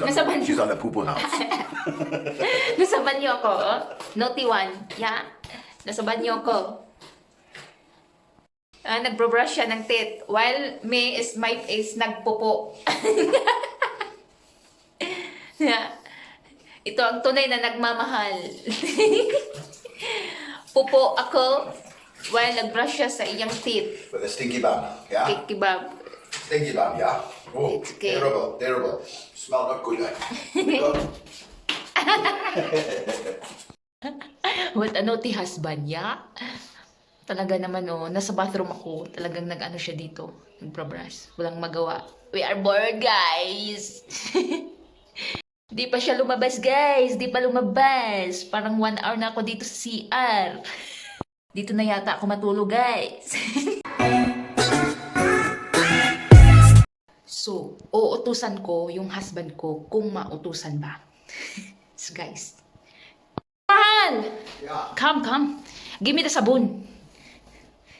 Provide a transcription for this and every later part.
Nasa banyo. She's on the popo house. Nasa banyo ko. Naughty one. Yeah. Nasa banyo ko. Nagbro-brush siya ng teeth. While me is nagpupo. Yeah. Ito ang tunay na nagmamahal. Pupo ako while nagbrush siya sa iyang teeth. With a stinky bum, yeah? Kibab. Stinky bum, yeah? Oh, It's okay. terrible, terrible. Smell not good, eh? What a naughty husband, yeah? Talaga naman, oh, nasa bathroom ako. Talagang nag-ano siya dito. Nag-brush. Walang magawa. We are bored, guys. Di pa siya lumabas, guys. Di pa lumabas. Parang 1 hour na ako dito sa CR. Dito na yata ako matulog, guys. So, uutusan ko yung husband ko kung mautusan ba. So, guys. Yeah. Come. Give me the sabon.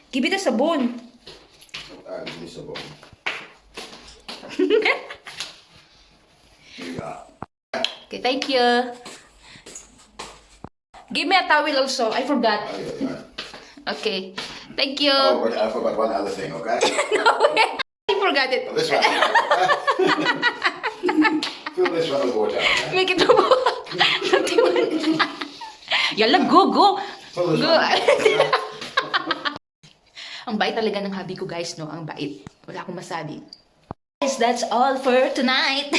Give me the sabon. Give me some more. Here you go. Okay, thank you. Give me a towel also. I forgot. Okay. Thank you. Oh, but I forgot one other thing, okay? No, I forgot it. This one. Fill this one with water. Okay? Make it mo. Yala, go. Fill this Go. one. Ang bait talaga ng hubby ko, guys, no? Ang bait. Wala akong masabi. Guys, that's all for tonight.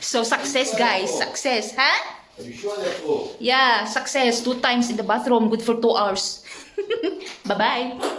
So, success, guys. Success, ha? Are you sure that's all? Yeah, success. 2 times in the bathroom. Good for 2 hours. Bye-bye.